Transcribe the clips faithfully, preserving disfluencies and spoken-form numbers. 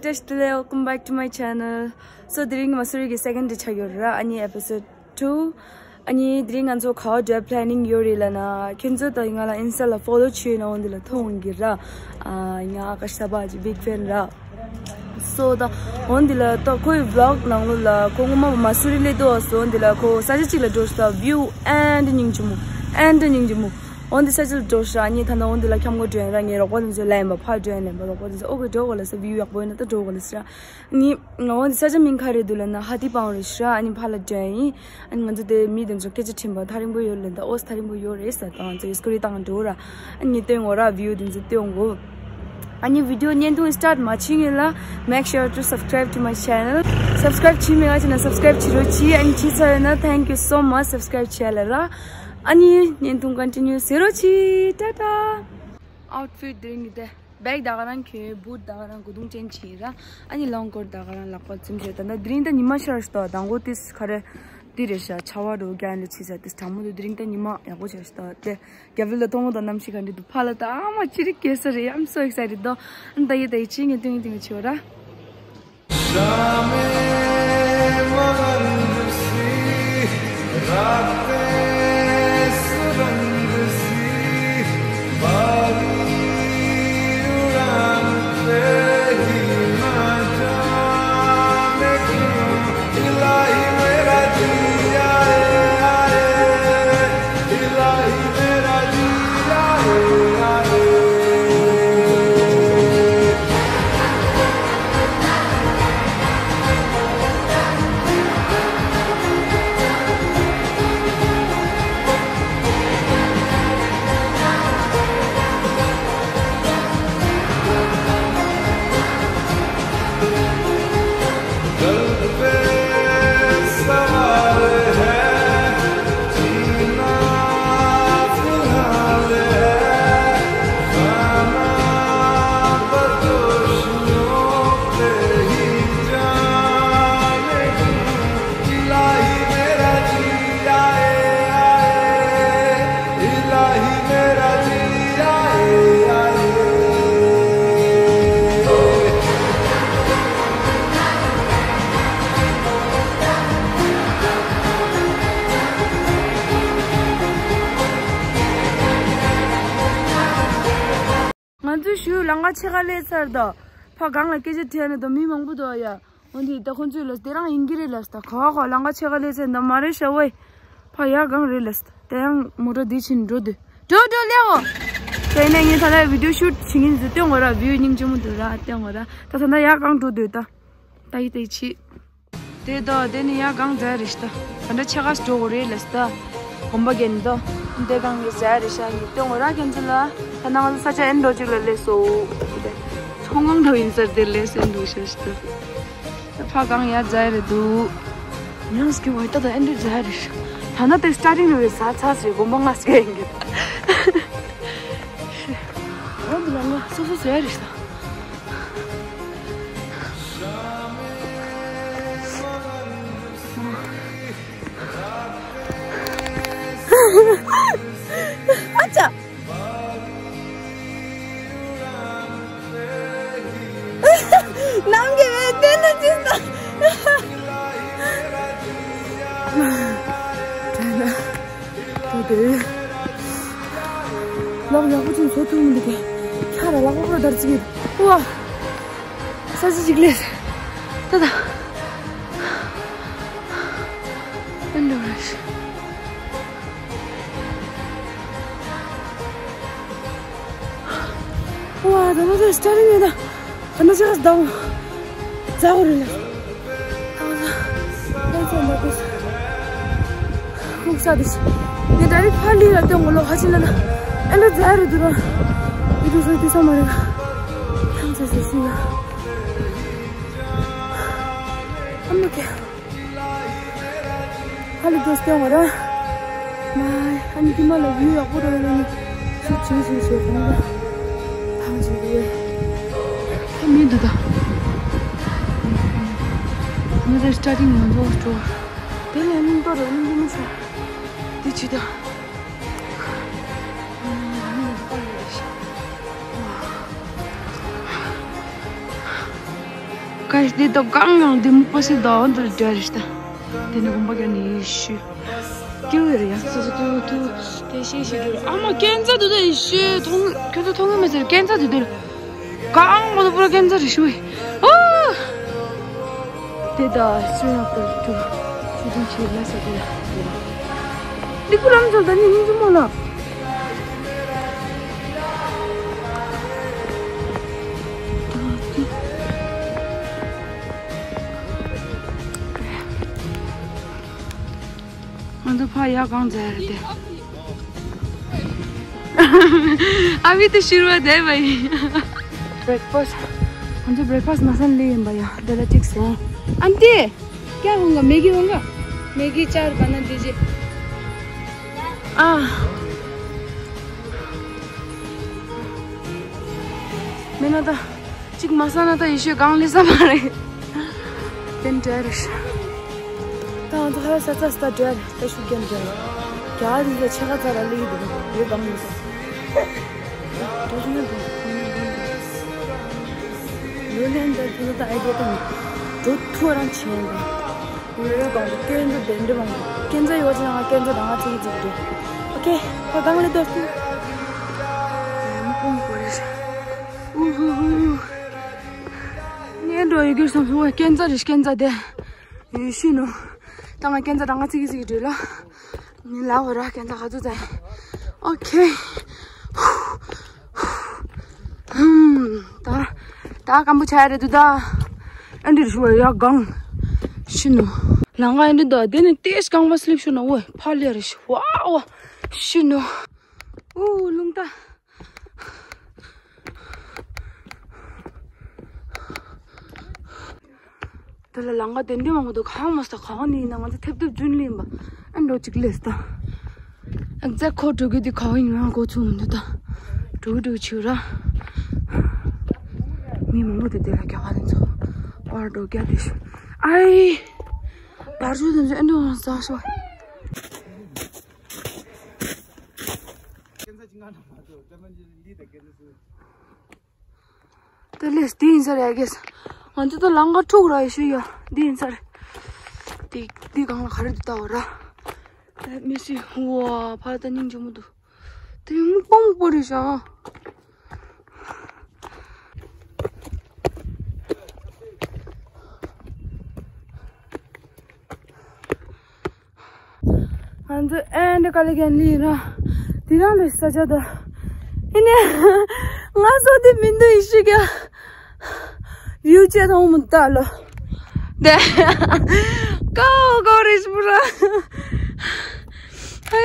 Welcome back to my channel. So དེ་རིང་མ་སུ་རི་གི་second day ཆགས་ཡོད་ར། ཨ་ནི་episode two. ཨ་ནི་དེ་རིང་ང་ཚོ་ག་བ་འགྲོ་planning ཡོད་རེད་ལབ་ན། ཁྱོད་ཚོ་ད་ང་ལ་Insta་ལ་follow་བྱས་ན་འོ་འདི་ལ་མཐོང་གི་ར། ཨ་ང་ཨ་ཀ་ཤ་བ་གི་big fan་ར། So ད་འོ་འདི་ལ་ད་ཁོའི་vlog་ནང་ལོ་ལ་ཁོ་ངོ་མ་མ་སུ་རི་སླེབས་འདུག་སོ་འདི་ལ་ཁོ་ས་ཆ་གཅིག་ལ་འགྲོ་ཤག view་and་སྙིང་རྗེ་མོ་and་སྙིང་རྗེ་མོ། འོ་འདི་ས་ཆ་ལ་འགྲོ་ཤག་ཨ་ནི་ད་ནི་འོ་འདི་ལ་ཁྱམས་སྒོ་འགྲོ་ཡིན་ར། ངའི་རོགས་པ་དེ་ཚོ་ལ་ཡིན་པ་ཕར་འགྲོ་ཡིན་ལབ་པ། རོགས་པ་དེ་ཚོ་ཨོ་ཁེ་འགྲོ་གོ་ལ་ས་view་ཡག་པོ་ཡིན་ན་ད་འགྲོ་གོ་ལ་ཤག་ཨ་ནི་འོ་འདི་ས་ཆ་མིང་ག་རེ་འདུག་ལབ་ན་ཧ་ཏི་པང་རེད་ཤག་ཨ་ནི་ཕར་ལ་འགྲོ་ཡིན། ཨ་ནི་ང་ཚོ་དེ་མི་དེ་ཚོ་སྐད་ཆ་དྲིས་པ་ཐག་རིང་པོ་ཡོད་ལབ་ད། ཨོ་ས་ཐག་རིང་པོ་ཡོད་རེད་ཟེར། ད་ང་ཚོ་ཡི་སྐུ་རི་བཏང་འགྲོ་ར། ཨ་ནི་སྟོན་འོ་ར། view་དེ་ཚོ་སྟོན་འོ། ཨ་ནི་video་བརྙན་ཐུང་start་མ་བྱེད་སྔོན་ལ་make sure to subscribe to my channel. Subscribe་བྱེད་མེད་ང་བྱས་ན་subscribe་བྱེད་རོགས་གྱིས། ཨ་ནི་བྱས་ཚར་ཡོད་ན་thank you so much subscribe་བྱས་ལ་ར། ཨ་ནི་བརྙན་ཐུང་continue་བྱེད་རོགས་གྱིས། ཏ་ཏ། Outfit་དེ་རིང་གི་དེ་bag་ད་ག་རང་གྱོན། boot་ད་ག་རང་། གོས་ཐུང་change་བྱས་ར། ཨ་ནི་long coat་ད་ག་རང་། ལག་པ་འཛིན་བྱས། ད་ད་དེ་རིང་ད་ཉི་མ་ཤར་ཤག་ད་མདང་དགོང་དེ་ག་རེ་དེ་རེད་ཤག་ཆར་པ་འདྲ་བོ་རྒྱག་ཡ་འདྲ་བྱས་ཤག་དེ་གྲང་མོ་འདུག་དེ་རིང་ད་ཉི་མ་ཡག་པོ་ཤར་ཤག་ད་དེ། རྒྱབ་ལ་ལ་མཐོང་ལོ་དང་གནམ་གཤིས་ག་འདྲ་འདུག་ཕ་ལ་ད་ཨ་མ་ཅི་རིགས་སྐྱེས་ས་རེད། I'm so excited་དོ། ཨ་ད་ཡེ་ད་ཡེ་ཅི་ངས་ཏིང་ཏིང་ཆེ་བ་ར། ང་ཚོའི་ཞུ་ལམ་ཁ་ཕྱེད་ཀ་སླེབས་ཚར་དོ། ཕ་གང་ལ་སྐད་ཆ་དྲིས་ནས་དོ་མི་མང་པོ་འདུག་ཡ། འོན་ཏེ་ད་ཁོང་ཚོས་ལབ་དེ་རང་ཡིན་གྱི་རེད་ལབ་སྟ། ག་བ་ག་ལམ་ཁ་ཕྱེད་ཀ་སླེབས་ཚར་འདུག་མ་རེད་ཤ་ཝེ། ཕ་ཡ་གང་རེད་ལབ་སྟ། དེ་ཡང་མོ་ཊ་འདི་ཕྱིན་འགྲོ་འདུག་འགྲོ་འགྲོ་ལེའོ། དེ་ནས་ངས་ད་ལྟ་video shoot་བྱེད་ཀྱིན་འདུག་སྟོན་གོ་ར། view་སྙིང་རྗེ་མོ་འདུག་ར། སྟོན་གོ་ར། ད་ད་ལྟ་ཡ་གང་འགྲོ་འདུག་ད། ད་ཡི་ད་ཡི་ཆི། དེ་དོ་དེ་ནི་ཡ་གང་ཛ་རེ་ཤ་ད། ད་འདྲ་ཆེ་ག་འགྲོ་གོ་རེད་ལབ་སྟ། གོམ་པ་རྒྱན་དོ། དེ་གང་གི་ཛ་རེ་ཤ་ཡི་སྟོན་གོ་ར་ཁྱེད་ཚོ་ལ། ད་ནང་ས་ཆ་ཨེ་འགྲོ་ཅིག་ལ་སླེབས་སོ། ཚོང་ཁང་འགྲོ་ཡིན་ཟེར་དེ་ལས་ཨེ་འགྲོ་ཤ་ཤ་ད། ད་ཕ་གང་ཡ་ཛ་རེ་འདུག་ཡང་སྐྱོ་བ་ད་ད་ཨེ་འདྲ་ཛ་རེ་ཤ། ད་ན་དེ་starting་རེད་ས་ཚ་སེ་གོམ་པ་ང་སྐད་ཡིན་གི། འོ་འདི་ལ་ང་སོ་སོ་ཟེར་རེ་ཤ། ཨ་ཅག་ནང་གི་བའི་སྟེང་ན་ཅི་ས། དེ་ནས་དེ་དེ་ལག་ཡག་པོ་ཅིག་བཟོ་ཐུབ་མི་འདུག་གས། ཁྱ་ར་ལག་པ་པོ་དར་ཅིག་གིས། ཨུ་ཨ། ས་ཆ་ཅིག་ལས། ད་ད། ཨེ་འགྲོ་རེད། ཝ། ད་ནི་དེ་starting་ཡིན་ད། ད་ནི་ཅི་ག་སྡང་། ཛ་འོ་རེད་ལ། ད་ང་ཚོ་ལས་ཚོད་འདྲ་དེ་ས། ཁུག་ས་དེ་ཆི། ངས་direct་ཕར་ལི་ལ་སྟོན་གོ་ལོ་ཧ་ཅི་ལ་ན། ཨེ་འདྲ་ཛ་རེད་འདུག་ར། ཡི་དུ་ཚོ་དེ་ས་མ་རེད་ལ། ཐང་ཚ་ཚ་སི་ལ། ཨ་མ་ཀེ། ཧ་ལས་དོ་སྟོན་བ་ར། མ། ཨ་ནི་དེ་མ་ལ་view་ཡག་པོ་ར་ལ་ནི། ཤུགས་ཆེ་ཤུགས་ཆེ་གང་ལ། ཐང་ཆེ་གི། ད་མི་འདུག་ད། ང་ཚོ་starting་ང་ཚོ་འགྲོ། དེ་ལས་སྙིང་ཏོ་རེད་སྙིང་རྗེ་མོ་ཆེ། དེ་ཅི་ད། ག་ཤི་དེ་དོ་གང་ཡང་དེ་མུག་པ་སི་དོ་འདི་འདྲ་རེད་ཤི་ད། དེ་ནི་གོམ་པ་རྒྱག་ནི་ཡི་ཤི། སྐྱོ་བའི་རེད་ཡ། སོ་སོ་ཏུ་ཏུ་དེ་ཤི་ཤི་འགྲོ། ཨ་མ་ཀན་ཛ་དུ་དེ་ཡི་ཤི། མཐོང་ཁྱོད་ཚོ་མཐོང་གི་མེད་ཟེར། ཀན་ཛ་དུ་དེ་རེད། གང་མོ་དུ་པུ་ར་ཀན་ཛ་རེད་ཤི་བས། ཨོ། དེ་ད་སུ་ཡང་པར་ཏུ་ཤི་དུ་ཆི་ལ་ས་དེ་ལ་དེ་ལ། འདི་ཀུ་རམ་ཚོ་ད་ནི་ཉིན་ཅུ་མོ་ལ། ང་ཚོ་ཕ་ཡག་གང་མཛད་རེད་དེ། ཨ་བི་དེ་ཤུར་བ་བསྡད་པ་ཡིན། བྷེ་རེག་ཕ་སི། ང་ཚོ་བྷེ་རེག་ཕ་སི་མ་སང་ལེ་ཡིན་པ་ཡ། དེ་ལ་གཅིག་སོང་། ཨན་ཏི། ཀྱ་འོང་ག་མེ་གི་འོང་ག་མེ་གི་ཅར་བ་ན་དེ་ཅི། ཨ། མེ་ན་ད། གཅིག་མ་ཟ་ན་ད་ཡེ་ཤེས་གང་ལས་ས་མ་རེད། དེ་འདྲ་རེད། ད་ང་ཚོ་ཧ་ས་ས་ས་འདྲ་རེད། ད་ཤུགས་རྒྱབ་འདྲ་རེད། རྒྱ་རིགས་ལ་ཆེ་ཁ་ཚ་ར་ལི་ཡི་འདུག་ཡོད་གང་ཡིན་ས། དེ་རིང་འདུག་ལོ་ལན་ད་དེ་ད་ཨེ་དེ་དང་འགྲོ་ཐུ་རང་ཆེན་དང་། ཡོད་ཡོད་གང་དུ་སྐྱོན་དུ་དེ་འདྲ་མང་དུ་སྐྱོན་ཚ་ཡོད་ཅི་ན་ང་སྐྱོན་ཚ་དང་ང་ཚིག་གི་ཚིག་འདྲ། ཨོ་ཁེ། ཁོ་གང་ལས་འདོར་ཐུ། མི་ཀོང་གོ་རེད། ཨུ་ཧུ་ཧུ། ངས་འགྲོ་ཡི་གེར་སོང་ཧུ་ཀན་ཙ་རེད་ཀན་ཙ་དེ། ཡུལ་ཤི་ནོ། ད་ང་ཀན་ཙ་ད་ང་ཚིག་གི་ཚིག་གི་འགྲོ་ལ། ངས་ལ་འོ་ར་ཀན་ཙ་ག་ཚོད་ཙ། ཨོ་ཁེ། ཧུམ། ད་ད་སྐམ་པོ་ཆགས་རེད་འདུག་ད། ཨ་འདིར་ཞུ་བ་ཡ་གང་། ཤི་ནོ། ལང་ཀ་ཨ་འདི་ད་དེ་ནི་ཏེས་རྐང་པ་སླེབས་ཤུ་ན་འོ་ཕ་ལེ་རེ་ཤི་བ་བ། ཤི་ནོ། ཨུ་རླུང་རྟ། དེ་ལ་ལང་ཀ་དེ་འདྲ་མང་པོ་འདུག་གང་མ་སྟ་གང་ནས་ཡིན་ན་ང་ཚོ་ཐེབས་ཐེབས་རྫུན་ལེན་པ་ཨ་འགྲོ་གཅིག་ལས་སྟ། ཨ་ཛ་ཁོ་འགྲོ་གི་དེ་ག་བ་ཡིན་ན་གོ་ཚུགས་མི་འདུག་ད། འགྲོ་གི་འགྲོ་གི་ཆུ་ར། མི་མང་པོ་དེ་དེ་ལ་རྒྱ་ག་དེ་ཚོ་པར་འགྲོ་རྒྱ་དེ་ཤི། ཨའི། བར་ཆུ་དེ་ཚོ་ཨ་འགྲོ་ང་ས་ཤོ། དེ་ལས་དེ་ཡིན་ས་རེད་ཨ་གེས། ང་ཚོ་ད་ལང་ཀ་ཕྲུག་ར་ཡི་ཤུ་ཡ་དེ་ཡིན་ས་རེད། དེ་དེ་གང་ལ་ག་རེ་འདུག་ལྟ་བ་ར། དེ་མི་སྲིད་ཧུ་བ་ཕ་ད་སྙིང་རྗེ་མོ་འདུག་དེ་མི་སྤོང་པོ་རེད་ཤག་ང་ཚོ་ཨེ་འདྲ་དཀའ་ལས་ཀྱང་ལས་ར། དེ་རང་ལས་ས་ཆ་དོ། ཨེ་ནས། ང་སོ་དེ་མི་འདུག་ཡི་ཤི་ཀྱ། ཡུ་ཅེ་ཐོང་མུ་ད་ལོ། དེ། ཀའོ་ཀའོ་རེ་སྤུ་ར། ཨ་ཡ།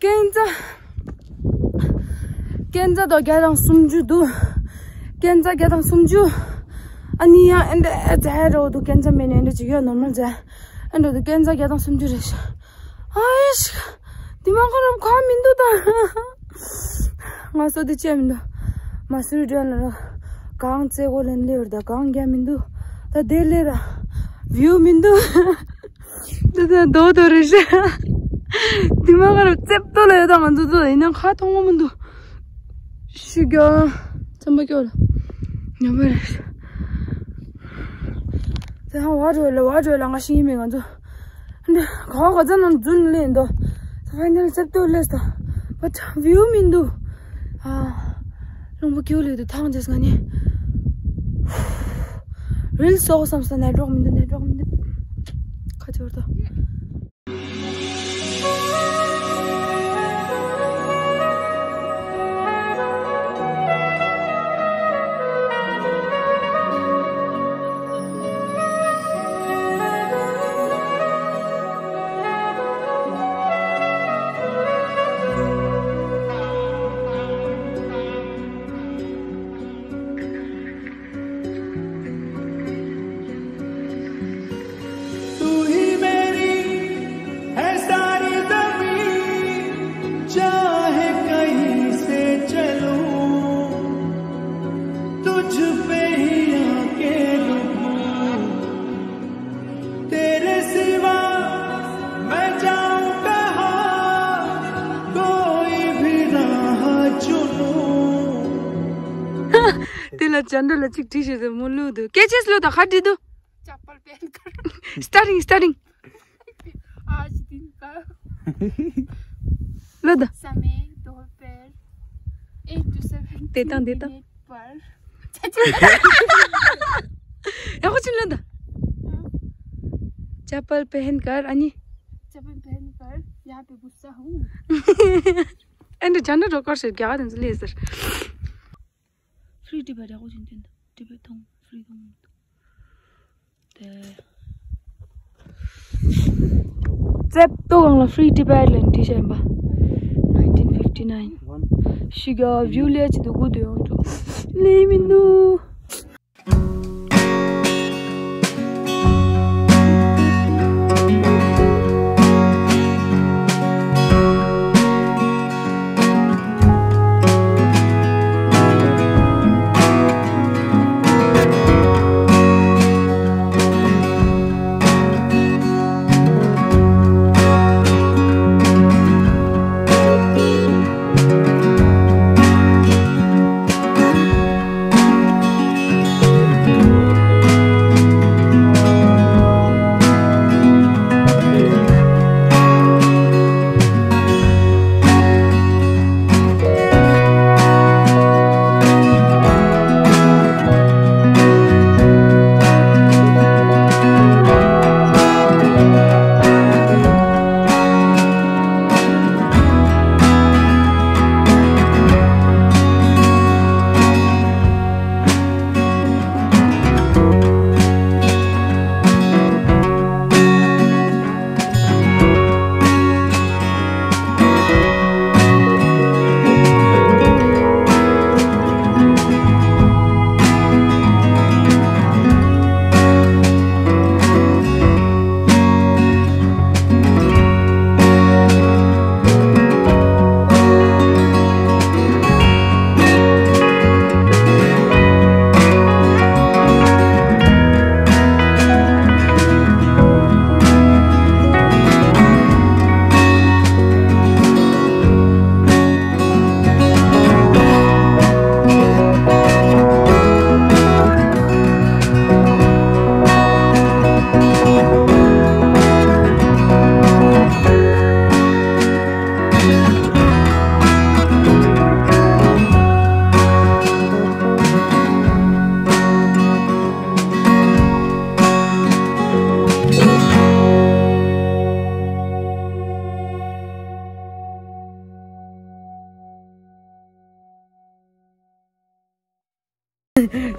ཀན་ཙ། ཀན་ཙ་དོ་བརྒྱ་དང་སུམ་ཅུ་འདུག་ཀན་ཙ་བརྒྱ་དང་སུམ་ཅུ། ཨ་ནི་ཡང་ཨེ་འདྲ་ཨེ་ཙ་ཧེ་རོ་འདུག་ཀན་ཙ་མེད་ནས་ཨེ་འདྲ་ཅིག་ཡོད་ནོར་མལ་ཙ། ཨེ་འགྲོ་དུ་ཀན་ཙ་བརྒྱ་དང་སུམ་ཅུ་རེད་ཤག་ཨ་ཨེ་ཤི། དེ་མ་ཁ་རམ་ཁ་མི་འདུག་ད། ང་སོ་དེ་བཅད་མི་འདུག་མ་སུ་རི་ཌན་ལ་ར། གང་རྩེ་གོ་ལེན་ལེ་བར་ད་གང་རྒྱ་མི་འདུག་ད་དེ་ལེ་ར། བིའུ་མི་འདུག་དེ་ད་དོ་དོ་རེད་ཤག་དེ་མ་ཁ་རམ་རྩེབ་ཏོ་ལ་ཡོད་ད་ང་ཚོ་ཚོ་ཡིན་ན་ཁ་མཐོང་བ་མི་འདུག་ཤི་རྒྱ། ཙམ་པ་སྐྱོ་ལ། ཉོ་མ་རེད། ཙེ་ཧང་བ་རོ་ལ་བ་རོ་ལ་ང་ཤི་ཡིན་མེད་ང་ཚོ། འདི་ག་བ་ག་ཚ་ནང་རྫུན་ལེན་འདུག་ཕའི་ནལ་ཚེབ་ཏོ་ལེས་ད། བ་ཏྲ་བིའུ་མི་འདུག་ཨ། རླུང་བུ་སྐྱོ་ལེ་དུ་ཐང་ཅེས་ང་ནི། རིལ་སོགས་བསམ་ས་ནེ་ཊོག་མི་འདུག་ནེ་ཊོག་མི་འདུག་ཁ་ཆོར་ད། དེ་ལ་ཅན་དྲ་ལ་གཅིག་བྲིས་ཤེས་ཟེར་མོ་ལུག་འདུག་སྐད་ཆས་ལོ་དང་ཁ་བྲིས་འདུག चप्पल पहनकर। Starting starting. आज दिन का ལོ་དང་། समय दोपहर एक बजे དེ་དང་དེ་དང་། मिनट पर। ཡག་པོ་ཅིག་ལོ་དང་། चप्पल पहनकर ཨ་ནི། चप्पल पहनकर यहाँ पे गुस्सा हूँ। ཨེ་འདི་ཅན་དྲ་རོ་ཀར་ཤེར་རྒྱ་གར་དེ་ཚོ་ལས་ཟེར། Free Tibet ཡག་པོ་ཅིག་འདུག Tibet ཐོང་། Free ཐོང་། དེ། ཙེབ་ཏོ་གང་ལ་Free Tibet ལ་འདི་བྱས་པ། nineteen fifty nine། ཤི་ག་བིའུ་ལས་ཅི་འདུག་གོ་དེ་ཡོང་འདུག་ལས་མི་འདུག་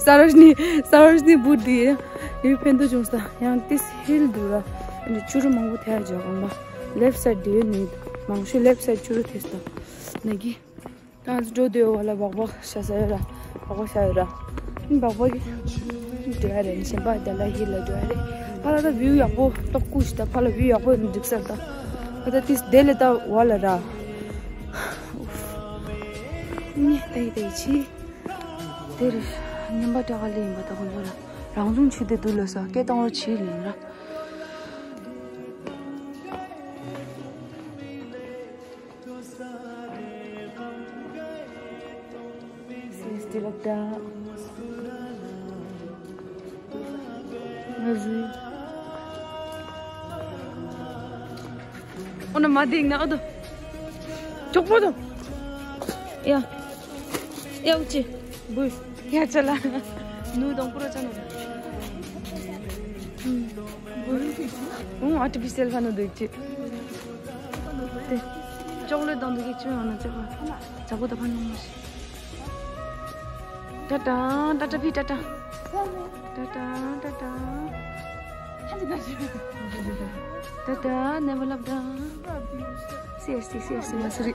ས་རོ་ཤི་ནི། ས་རོ་ཤི་ནི་བུ་དེ་ཡང་ཕན་ཐོགས་བྱུང་ས། ཡང་ཏིས་ཧིལ་འདུག་ར། ཨ་ནི་ཆུ་རུ་མང་པོ་ཐལ་ཇག་གོང་མ། ལེབ་སའིཌ་དེ་ནི་མང་ཤོས་ལེབ་སའིཌ་ཆུ་རུ་ཐེ་སྟ་ནི་གི། ད་ང་ཚོ་འགྲོ་དུས་འོག་ལ་སྦག་སྦག་ཤ་ས་ཡོད་ར། སྦག་སྦག་ཤ་ཡོད་ར། སྦག་སྦག་གི་འགྲོ་ཡ་རེད། གཞན་པ་དེ་ལ་ཧིལ་ལ་འགྲོ་ཡ་རེད། ཕ་ལ་ད་བིའུ་ཡག་པོ་ཏོག་ཀུ་ཞིག་ད་ཕ་ལ་བིའུ་ཡག་པོ་འགྲིག་ས་ད། ད་ད་ཏིས་དེ་ལས་ད་བ་ལ་ར། ནི་ད་ཡི་ད་ཡི་ཆི། དེ་རེད། ཉམས་པ་སྐྲག་ག་ལེ་ཡིན་པ་ད་ཁོང་ཚོ་ལ། རང་བྱུང་ཆུ་དེ་འདུག་ལ་ས་སྐད་གཏོང་རོགས་བྱེད་ལེན་ར། སིས་ཏི་ལབ་ད། ང་ཟུ། འོ་ན་མ་དེ་ཡིན་ན་ཨ་དོ། ཅོག་པོ་དོ། ཡ། ཡ་ཨུ་ཅི། བུ། ཡ་ཅ་ལ། ནུ་དང་པུ་ར་ཅ་ནོ། བུ། ཨུ་ཨ་ཏི་ཕི་སེལ་ཕ་ནོ་དུ་ཅི། དེ། ཅོག་ལེ་དང་དུ་གི་ཅི་ཡོང་ན་ཅ་པ། ཅ་པོ་ད་ཕ་ནོ་མ་ཤི། ཏ་ཏ། ཏ་ཏ་ཕི་ཏ་ཏ། ཏ་ཏ། ཏ་ཏ། ཏ་ཏ། ནེ་བ་ལབ་ད། སི་ཨེས་ཏི། སི་ཨེས་ཏི། ང་སུ་རི།